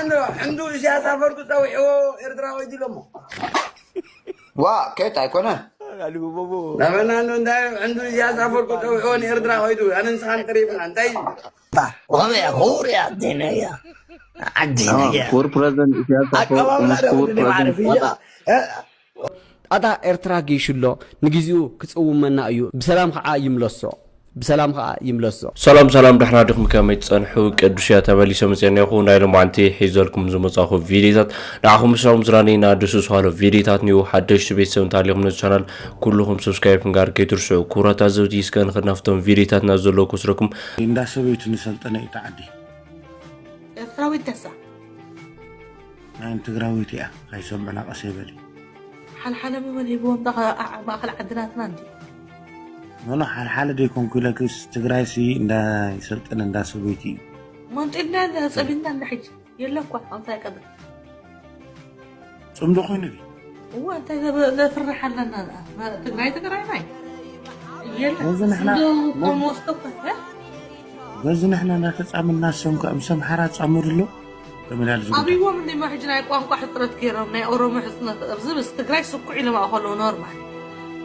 ሕንዱ ኢሳያስ ኣፈወርቂ ጸዊዕዎ ኤርትራ ከይዱ ኢሎሞ። ዋ፣ ከየት ኣይኮነን። ናበና እንዶ እንታይ ሕንዱ ኢሳያስ ኣፈወርቂ ጸዊዕዎ ንኤርትራ ከይዱ ኣነ ንስኻን ቀሪብና እንታይ እዩ? ወበያ ክቡር እያ ኣዴና እያ። ኣዴና እያ። ክቡር ፕረዚደንት ኢሳያስ ኣፈወርቂ ኣቀባብላ ምስ ክቡር ደውዲ ማዕረፍ ፕረዚደንት እያ። ኣታ ኤርትራ ጌሹ ኣሎ፣ ንግዚኡ ክጽውመና እዩ፣ ብሰላም ኸዓ ይምለሶ፣ ብሰላም ኸዓ ይምለሶ። ሰላም ሰላም፣ ደሕና ዲኹም? ከመይ ትጸንሑ? ቅዱስ እያ ተመሊሰ መጽኤና ይኹ። ናይ ሎማዓንቲ ሒዘልኩም ዝመጻኹ ቪዲዮታት ንዓኹም ምስራኹም ዝራነይና ደሱ ዝባህሎ ቪዲዮታት ኒው ሓደሽቲ ቤተሰብ እንተሃሊኹም ነዚ ቻናል ኩልኹም ሰብስክራይብ ምግባር ከይትርስዑ። ክቡራት ኣዘብቲ እስከ ንኽድ ናብቶም ቪዲዮታትና ዘሎ ክወስደኩም። እንዳ ሰበይቱ ንሰልጠነ እዩ ተዓዲ ኤርትራዊት ተሳ ናይ ትግራዊት እያ። ካይሰምዑና ቀስ ይበል። ሓልሓለ ምበል ሂብዎም ዳ ማእኸል ዓድናትና እንዲ ኖኖ ሓልሓለ ደይኮንኩ ኢለክስ ትግራይሲ እንዳ ይሰልጠነ እንዳ ሰበይቲ እዩ። መንጢልና እንዳ ጸቢና እንዳ ሕጂ የለ እኳ ኣምታይ ቀድም ጽምዶ ኮይኑ ድዩ? እዋ እንታይ ዘበ- ዘፍርሕ ኣለና ደኣ? ትግራይ ትግራይ ናይ የለ እዚ ንሕና እንደው ከም ወስዶ እኮ እ? በዚ ንሕና እናተጻምና ሰም ከ ምስ ኣምሓራ ጻምዱ ኣሎ ተመላል ዝጉዳይ ኣብይዎም እንዲማ ሕጂ ናይ ቋንቋ ሕፅረት ገይሮም ናይ ኦሮሞ ሕፅነት እብዚ ምስ ትግራይ ስኩዕ ኢሎም ኣኸለዉ ኖርማል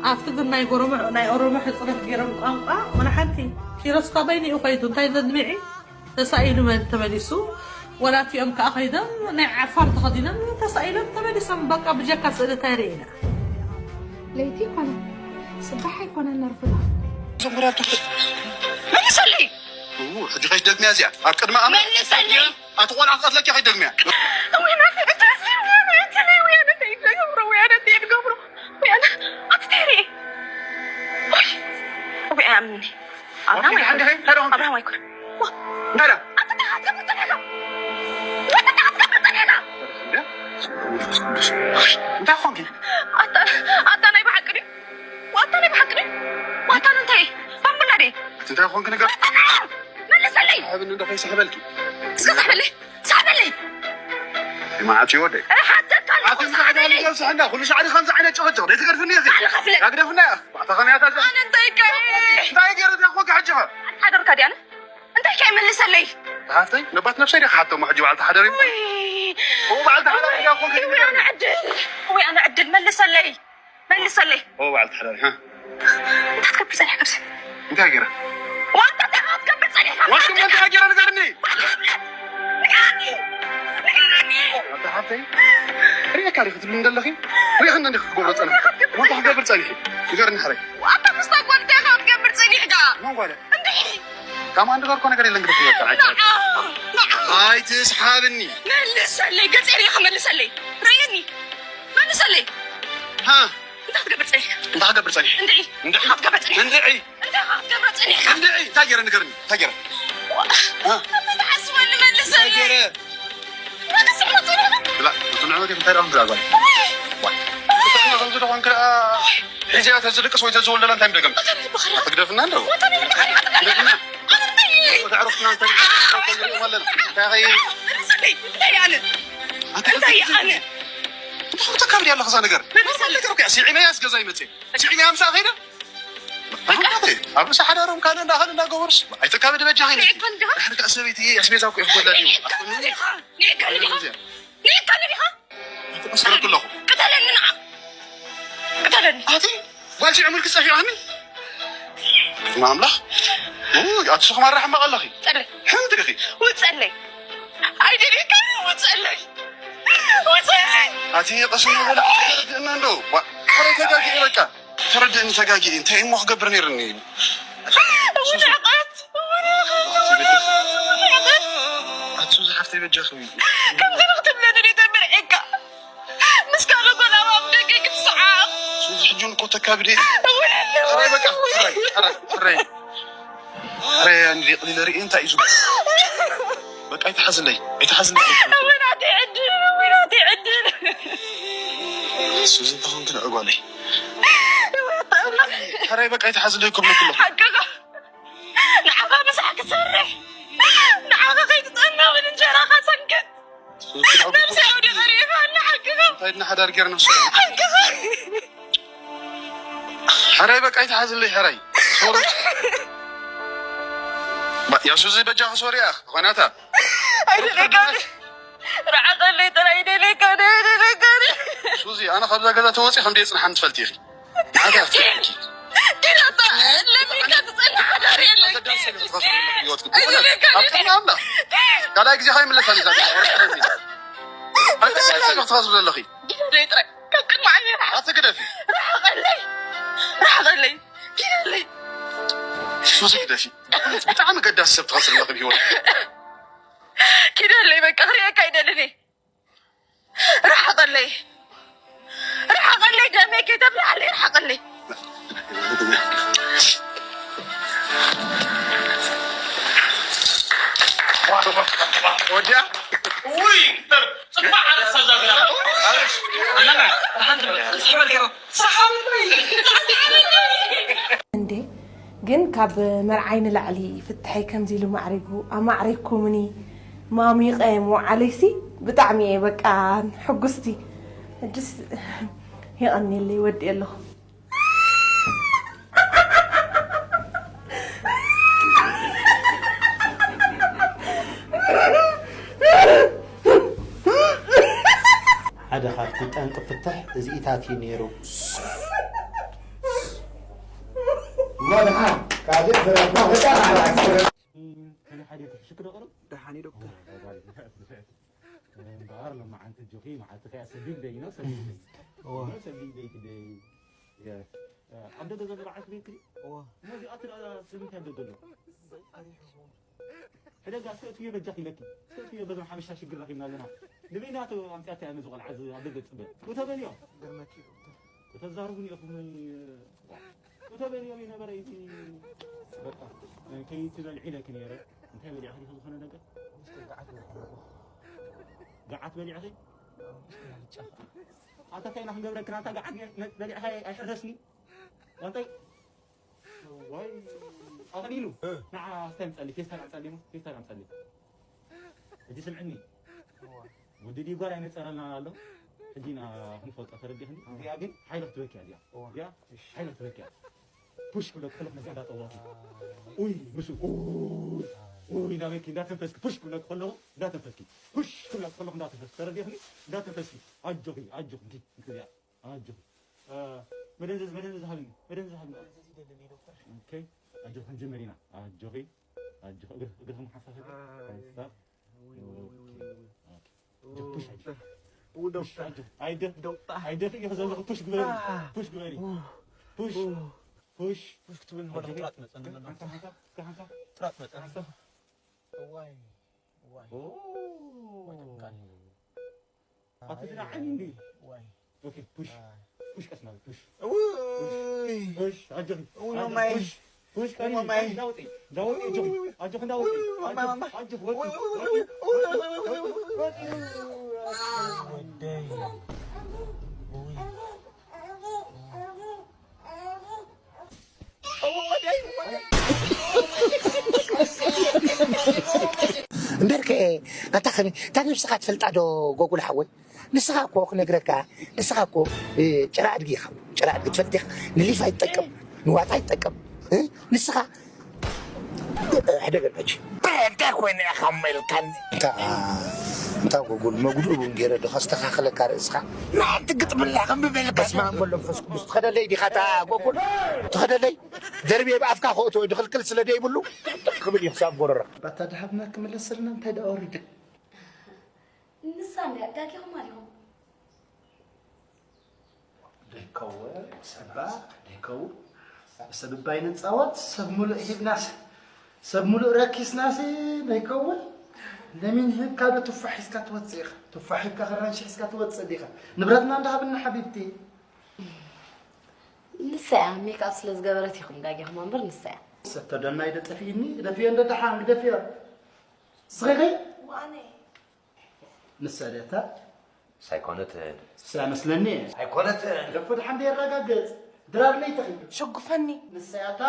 ኣብቲ ግን ናይ ጎረሞ ናይ ኦሮሞ ሕፅረት ገይሮም ቋንቋ ወላ ሓንቲ ኪሮስ ካባይ ንኡ ከይዱ እንታይ ዘድምዒ ተሳኢሉ መን ተመሊሱ ወላ እቲኦም ከዓ ከይዶም ናይ ዓፋር ተኸዲኖም ተሳኢሎም ተመሊሶም በቃ ብጀካ ስእሊ እንታይ ርኢና ለይቲ ይኮነ ፅባሕ ኣይኮነ ነርፍዳ ዘንጉዳቱ መልሰለይ ሕጂ ከይሽ ደግሚያ እዚኣ ኣብ ቅድሚ ኣመ መልሰለይ ኣቲ ቆልዓ ክቐትለኪ ከይደግሚያ ኣትተይሪ ኣምኒ ኣብርሃም ኣይኮነ ኣብርሃም ኣይኮነ እንታይ እንታይ ኮንኪ ኣታ ናይ ብሓቂ ድዩ ዋታ ናይ ብሓቂ ድዩ ዋታ እንታይ ባምቡላ ድየ እንታይ ኮንኪ ነገር መልሰለይ ሕብኒ እንዶ ከይስሕበልኪ እስከ ሳሕበለይ ሳሕበለይ ማዓት ይወደ ሓተካ ኣቲ ምሳዕዳ ልገብስሕ እንዳ ኩሉ ሻዕሪ ከምዚ ዓይነት ጭቕጭቕ ደይ ትገድፍኒ ኢኺ ኣልኸፍለ ያግደፍና እያ ባዕታ ከመያታ ኣነ እንታይ ከ እንታይ ገይረ እዛ ኮንኪ ሕጂ ኸ ሓደርካ ድያነ እንታይ ከ ይመልሰለይ ሃፍተይ ነባት ነብሰይ ዲኻ ሓቶ ሕጂ ባዕልቲ ሓደሪ ወይ ባዕልቲ ሓደሪ ዲኻ ኮንኪ ወይ ኣነ ዕድል ወይ ኣነ ዕድል መልሰለይ መልሰለይ ኦ ባዕልቲ ሓደሪ ሃ እንታይ ትገብር ጸኒሕካ ኣብዚ እንታይ ገይረ ዋንታ እንታይ ክትገብር ጸኒሕካ ወስኩም እንታይ ገይረ ንገርኒ ንገረኒ ንገረኒ ኣታ ሓፍተይ ሪእካ ዲኺ ትብልኒ ዘለኺ ሪእኽኒ እንዲኺ ክትገብሮ ጸኒሒ ወንታ ክትገብር ጸኒሒ ንገርኒ ሕረይ ዋንታ ምስታ ጓል እንታይ ክትገብር ጸኒሕካ መን ጓለ እንድዒ ካማ ንገርኮ ነገር የለን ግደፍ ይበቃ ንዓ ንዓ ኣይትስሓብኒ መልሰለይ ገጸይ ሪኢኻ መልሰለይ ርእየኒ መልሰለይ ሃ እንታይ ክትገብር ጸኒሕካ እንታይ ክገብር ጸኒሒ እንድዒ እንድዒ እንታይ ክትገብር ጸኒሕካ እንድዒ እንታይ ክትገብር ጸኒሕካ እንድዒ እንታይ ገይረ ንገርኒ እንታይ ገይረ እንታይ ትሓስበሉ መልሰለይ እንታይ ገይረ መልሰለይ ጸኒሕካ ብላ ዝንዕወት እንታይ ደኣ እንታይ ጓል ወይ ብጣዕሚ ከምዚ ደኾንክ ደኣ ሒዚያ ተዝልቅስ ወይ ተዝወልደላ እንታይ ምደገም እንታይ ብኽራ ትግደፍና እንደው እንታይ ብኽራ ግደፍና ወደ ዕረፍትና እንታይ ማለት እንታይ ኸይ እንታይ ኣነ እንታይ ኣነ እንታይ ተካብድ ያለኸ እዛ ነገር ነገር እኮ ስዒመ ያስገዛ ይመጽእ ስዒመ ያምሳ ኸይደ ኣብ ርእሲ ሓዳሮም ካልእ እንዳ ካልእ እንዳገበሩስ ኣይተካብድ በጃ ኸይደ ንዕካ እንዲኻ ድሕር ከኣ ሰበይቲ ኣስቤዛ እኮ ይኽጎላ ድዩ ንዕካ እንዲኻ ንዕካ እንዲኻ ንዕካ እንዲኻ ተቆስረክ ኣለኹ ቅተለኒ ንዓ ቅተለኒ ኣቲ ጓል ሲዑ ምልክ ጸፊዑኒ ማምላኽ ኣቲ ሱኽ ማራ ሕማቕ ኣለኺ ጸለይ ሕምቲ ኢኺ ውጸለይ ኣይደልየካ ውጸለይ ውጸለይ ኣቲ ቀስ እናበለ ተረድእና እንዶ ተረጋጊ በቃ ተረድእኒ ተጋጊ እንታይ እሞ ክገብር ነይርኒ ውድዕቀት ኣቱ ዝሓፍተይ በጃኺ ከምዚ ንክትብለኒ ተመርዒካ ምስ ካልእ ጓል ኣብ ኣፍ ደገ ክትስዓቕ ሱዚ ሕጂ እኮ ተካብደ ሕራይ በቃ ሕራይ ሕራይ ሕራይ ሕራይ እንዲ ቅሊለ ርኢ እንታይ እዩ ዝብል በቃ ኣይትሓዝለይ ኣይትሓዝለይ ወይናተይ ዕድል ወይናተይ ዕድል ሱዚ እንተኾንክ ንዕጓለይ ሕራይ በቃ ኣይትሓዝለይ ክብለኩ ኣለኹ ሓቅኻ ንዓኻ ምሳሕ ክሰርሕ ንዓኻ ከይትጠምቕ እንጀራኻ ሰንክት ነብሲ ኣውዲቐ ርኢኻኒ ሓቅኻ እንታይ ድና ሓዳር ገይርና ንሱ ሓቅኻ ሕራይ በቃ ኣይትሓዝለይ ሕራይ ሶሪ ያሱዚ በጃ ክሶሪ ኣኽ ኾናታ ኣይትደጋግም ኣነ ካብዛ ገዛ ተወፂ ከም ደየፅንሓኒ ትፈልጢ ኢኺ። ኣታ ኣፍትሕኪ። ዲላታ ለሚካ ትፀንሕ ሓዳር የለን። ኣገዳሲ ነገር ትኸስሩ ህይወትኩም። እዚ ብእውነት፣ ለካ ኣብ ቅድሚ ኣምላኽ። ካልኣይ ግዜ ከይምለስ ኣነ እዛ ገዛ፣ ወረድ ከይምለስ። ኣገዳሲ ነገር ትኸስሩ ዘለኺ። ዲላታ ጥራይ ካብ ቅድሚ ዓይነይ ርሓቕ። ኣቲ ግደፊ። ርሓቐለይ። ርሓቐለይ። ኪደለይ። ሱዚ ግደፊ። ብጣዕሚ ገዳሲ ሰብ ትኸስሪ ኣለኺ ብህይወት። ኪደለይ በቃ ክሪኤካ ኣይደልን እየ። ርሓቐለይ። ርሓቐለይ ደመይ ከይተብልዓለይ ርሓቐለይ። ወዲያ። ውይ፣ ጽባሕ ኣርእስታ እዛ ብላ። ኣብርሽ፣ ኣመና፣ ሓንቲ በል፣ እስኪ በል ገይሩ። እንዴ ግን ካብ መርዓይ ንላዕሊ ፍትሐይ ከምዚ ኢሉ ማዕሪጉ ኣማዕሪኩምኒ ማሚቐ ምውዓለይሲ ብጣዕሚ እየ በቃ ሕጉስቲ ሕጅስ የቐንየለይ ወዲኤ ኣለኹ። ሓደ ካብቲ ጠንቂ ፍትሕ እዚኢታት እዩ ነይሩ። እሞ ደሓን ካልእ ዘረባ ከነ ሓደ ትሕሽክ ዶ ቅርብ ደሓን እዩ ዶክተር። እምበኣር ሎማዓንቲ ጆኺ መዓልቲ ከያ ሰቢብ ደይ ነው ሰቢብ ደይ ነው ሰቢብ ደይ ክደይ ኣብ ደገ ዘሎ በዓል ክደይ ክዲ እሞ እዚኣ ትረኣ ስምንት ኣብ ደገ ኣሎ ሕደጋ እስከ እትዮ በጃ ኪለኪ እስከ እትዮ በዞም ሓበሻ ሽግር ረኺብና ኣለና ንበይናቱ ኣምፅያታ እያ ነዚ ቆልዓ እዚ ኣብ ደገ ፅበ እቶ በልዮ ገርመኪ ዶክተር። ከተዛርቡን ኢኹም እቶ በልዮም ይነበረ እቲ በቃ ከይትበልዒ ኢለኪ ነይረ እንታይ በሊዕኺ ዲኺ ዝኾነ ነገር ምስቲ ገዓት በልዕኹም ኣለኹ። ገዓት በሊዕኺ ምስቲ ኣልጫ ኣታ እንታይ ኢና ክንገብረክን ኣታ ገዓት በሊዕኻ ኣይሕረስኒ ዋንታይ ወይ ኣቕሊሉ ንዓ ስታይ ምፀሊ ፌስታል ኣምፀሊ ሞ ፌስታል ኣምፀሊ ሕጂ ስምዕኒ ወዲ ድዩ ጓል ኣይነፀረልናን ኣሎ ሕጂ ኢና ክንፈልጦ ተረዲኽኒ እዚኣ ግን ሓይሎ ክትበኪያ እዚኣ እዚኣ ሓይሎ ክትበኪያ ፑሽ ክብለኪ ከለኹ ነዛ እንዳጠወኹ ኡይ ምስ ኡይ ኡይ እንዳበልኪ እንዳተንፈስኪ ፑሽ ክብለኪ ከለኹ እንዳተንፈስኪ ፑሽ ክብለኪ ከለኹ እንዳተንፈስኪ ተረዲኽኒ እንዳተንፈስኪ ኣጆኺ ኣጆኺ እንዲ እንዲ እዚኣ ኣጆኺ መደንዘዝ መደንዘዝ ሃብኒ መደንዘዝ ሃብኒ ኦኬ ኣጆኺ ክንጅምር ኢና ኣጆኺ ኣጆኺ እግርኺ እግርኺ ሓንሳብ ሓንሳብ ኣይደኺ ዘለኹ ፑሽ ግበሪ ፑሽ ግበሪ ፑሽ ፑሽ ክትብል ንኾነ ጥራት መፀን ሓንሳብ ሓንሳብ ጥራት መፀን ሓንሳብ ዋይ ዋይ ኣቲ ዝና ዓቢ እንዲ ኦኬ ፑሽ ፑሽ ቀስ ማለት ፑሽ ፑሽ ኣጆኺ ኡይ ማማይ ፑሽ ፑሽ ቀስ ማለት እንዳውጢ እንዳውጢ ኣጆኺ ኣጆኺ እንዳውጢ ኣጆኺ ወጢ ወጢ ወጢ ወደይ ኡይ እምበርከ ኣታ ከመይ እታ ነብስኻ ትፈልጣ ዶ ጎጉል ሓወይ ንስኻ እኮ ክነግረካ ንስኻ እኮ ጭራ ኣድጊ ኢኻ ጭራ ኣድጊ ትፈልጥ ኢኻ ንሊፋ ይጠቅም ንዋጣ ይጠቅም ንስኻ ሕደ በል ሕጂ እንታይ ኮይነ ኢኻ እሞ ኢልካኒ እታ ጎጉል መጉድኡ እውን ገይረ ዶ ከስተኻኽለካ ርእስኻ ንሓንቲ ግጥምላ ከንብበልካ በስመ ኣብ ወወልድ ወመንፈስ ቅዱስ ትኸደለይ ዲኻ እታ ጎጉል ትኸደለይ ደርብየ ብኣፍካ ከእትዎ ድኽልክል ስለ ደይብሉ ጥጥቕ ክብል እዩ ክሳብ ጎረራ ባታ ደሃብና ክምለሰልና እንታይ ደኣ ወሪደ ንሳ እንድያ ዳጊኹም ኣሊኹም ደይከወ ሰባ ደይከው ሰብ እባይ ንፃወት ሰብ ሙሉእ ሂብናስ ሰብ ሙሉእ ረኪስናሲ ደይከውን ለሚን ሂብካ ዶ ቱፋሕ ሒዝካ ትወፅእ ኢኻ ቱፋሕ ሂብካ ከራንሺ ሒዝካ ትወፅእ ዲኻ ንብረትና እንዳሃብና ሓቢብቲ ንሳ እያ ሜክኣፕ ስለ ዝገበረት ኢኹም ዳጊኹም ኣምበር ንሳ እያ ሰተደናይ ደጠፊእኒ ግደፍዮ እንደ ደሓን ግደፍዮ ስኺኺ ንሳ ድያታ ሳይኮነትን ንሳ መስለኒ ሳይኮነትን ደፎ ደሓን ደየረጋግፅ ድራር ለይተኺ ሸጉፈኒ ንሳ ያታ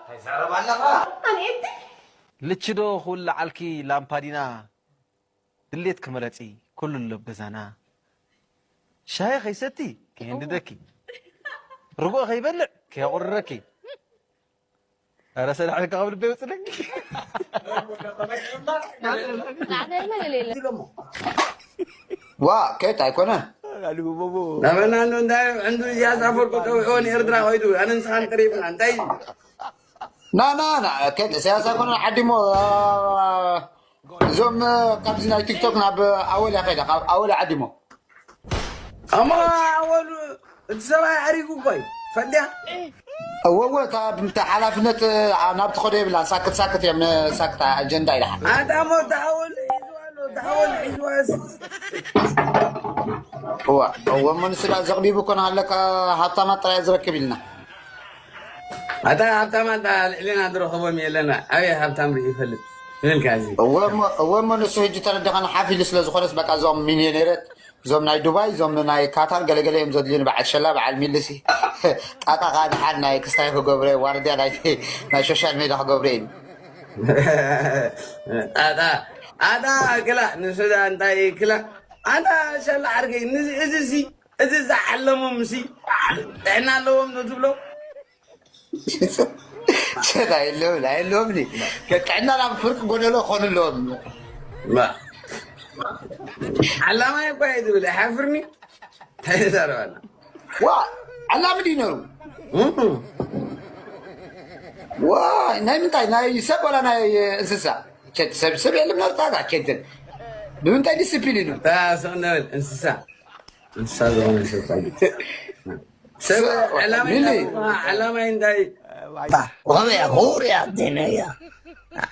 ታይዛረብ ኣለኻ ኣንኤቲ ልችዶ ክውልዓልኪ ላምፓዲና ድሌት ክምረፂ ኩሉ ኣሎ ገዛና ሻሂ ከይሰቲ ከየንድደኪ ርጎኦ ከይበልዕ ከየቑርረኪ ኧረ ሰላሕ ኢልካ ካብ ልበይ ውፅለኝ ዋ ኬት ኣይኮነ ናበና እንዶ እንታይ ዕንዱ ኢሳያስ ኣፈወርቂ ፀዊዕዎ ንኤርትራ ከይዱ ኣነ ንስኻን ተሪፍና እንታይ ና ና ና ከድ ኢሳያስ ኣይኮነን ዓዲሞ እዞም ካብዚ ናይ ቲክቶክ ናብ ኣወል ያኸዳ ካብ ኣወል ዓዲሞ ኣሞ ኣወሉ እቲ ሰብኣይ ኣሪጉ እኮ እዩ ፈዲያ እወ እወ እታ ሓላፍነት ናብ ትኸዶ የብላ ሳክት ሳክት እዮም ሳክት ኣጀንዳ ኢልሓ ኣታ ሞ ተሓወል ሒዝዋ ኣሎ ተሓወል ሒዝዋስ እዋ እወ እሞ ንሱ ዳ ዘቕቢቡ እኮ ንሃለካ ሃብታማት ጥራይ ዝረክብ ኢልና ኣታ ሃብታማት ልዕልና ዝረኸቦም የለና ኣበይ ሃብታም ርኢ ይፈልጥ ይበልካ እዚ እወ እሞ ንሱ ሕጂ ተረዳኸና ሓፍ ኢሉ ስለ ዝኾነስ በቃ እዞም ሚሊዮኔረት እዞም ናይ ዱባይ እዞም ናይ ካታር ገለገለ እዮም ዘድልዩኒ በዓል ሸላ በዓል ሚልሲ ጣጣ ካ ድሓን ናይ ክስታይ ክገብረ ዋርድያ ናይ ናይ ሶሻል ሜድያ ክገብረ እዩ ጣጣ ኣታ ክላ ንሱዳ እንታይ ክላ ኣታ ሸላ ዓርከይ እዚ ሲ እዚ ዝዓለሞም ሲ ጥዕና ኣለዎም ዶ ትብሎ ሸታ የለውም ኣይለውም ጥዕና ናብ ፍርቂ ጎደሎ ክኾኑ ኣለዎም ዓላማይ እኳ እየ ዝብል ኣይሓፍርኒ እንታይ ተዛረባና ዋ ዓላሚ ድዩ ነሩ ዋ ናይ ምንታይ ናይ ሰብ ዋላ ናይ እንስሳ ሰብ ሰብ የለም ነርታ ኬንትን ብምንታይ ዲስፕሊን እዩ ስቕ እንበል እንስሳ እንስሳ ዝኾነ ሰብ ሰብ ዕላማይ ዕላማይ እንታይ وهذا يا غور يا الدنيا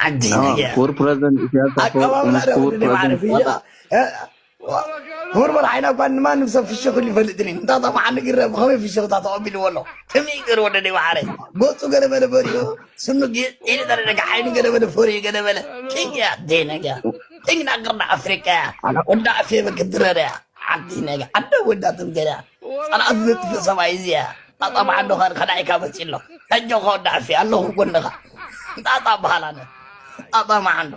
الدنيا ክቡር ፕሬዚደንት ኢሳያስ ኣፈወርቂ ኣቀባብላ ምስ ክቡር ደወደ ማዕረ ፕሬዚደንት ፊሻ ክቡር በል ዓይና እኳ ንማንም ሰብ ፍሽኽ ኢሉ ይፈልጥን እዩ እንታ ጠማዓኒ ግረ ብኸመይ ፍሽኽታ ተቐቢልዎ ኣሎ ከመይ ይገር ወደ ደይ ማዕረ ገፁ ገለ በለ በሪኡ ስኑ ኢሉ ደረደጋ ዓይኑ ገለ በለ ፈሪዩ ገለ በለ ኪንግ እያ ደይ ነገ ኪንግ ናቅርና ኣፍሪቃ እያ ወዳ ኣፌ በክድረረ እያ ዓዲ ነገ ዓደ ወዳትም ገለ ጸላእቲ ዘጥፍእ ሰብኣይ እዚ እያ ጣጣ መዓንዶ ኸድካ ዳኢካ መፂ ኣሎ ሕጆ ከወዳዕፊ ኣለኹ ጎንኻ ጣጣ በሃል ኣነ ጣጣ መዓንዶ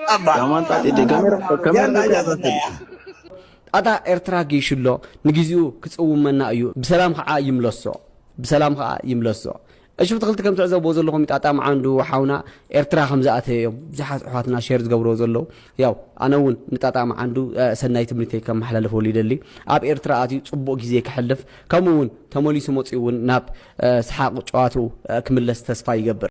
ጣባ ያማንጣ ጤጤ ከመይ ረኽበ ከመይ ረኽበ ያዛሰብ ጣጣ ኤርትራ ጌሹ ኣሎ ንግዚኡ ክጽውመና እዩ ብሰላም ከዓ ይምለሶ ብሰላም ከዓ ይምለሶ እሺ ብትኽልቲ ከም ትዕዘብዎ ዘለኹም ጣጣ መዓንዱ ሓውና ኤርትራ ከም ዝኣተየ እዮም ብዙሓት ኣሕዋትና ሼር ዝገብርዎ ዘለዉ ያው ኣነ እውን ንጣጣ መዓንዱ ሰናይ ትምህርተይ ከመሓላልፈሉ ይደሊ ኣብ ኤርትራ ኣትዩ ፅቡቕ ግዜ ክሕልፍ ከምኡ እውን ተመሊሱ መፅኡ እውን ናብ ሰሓቕ ጨዋትኡ ክምለስ ተስፋ ይገብር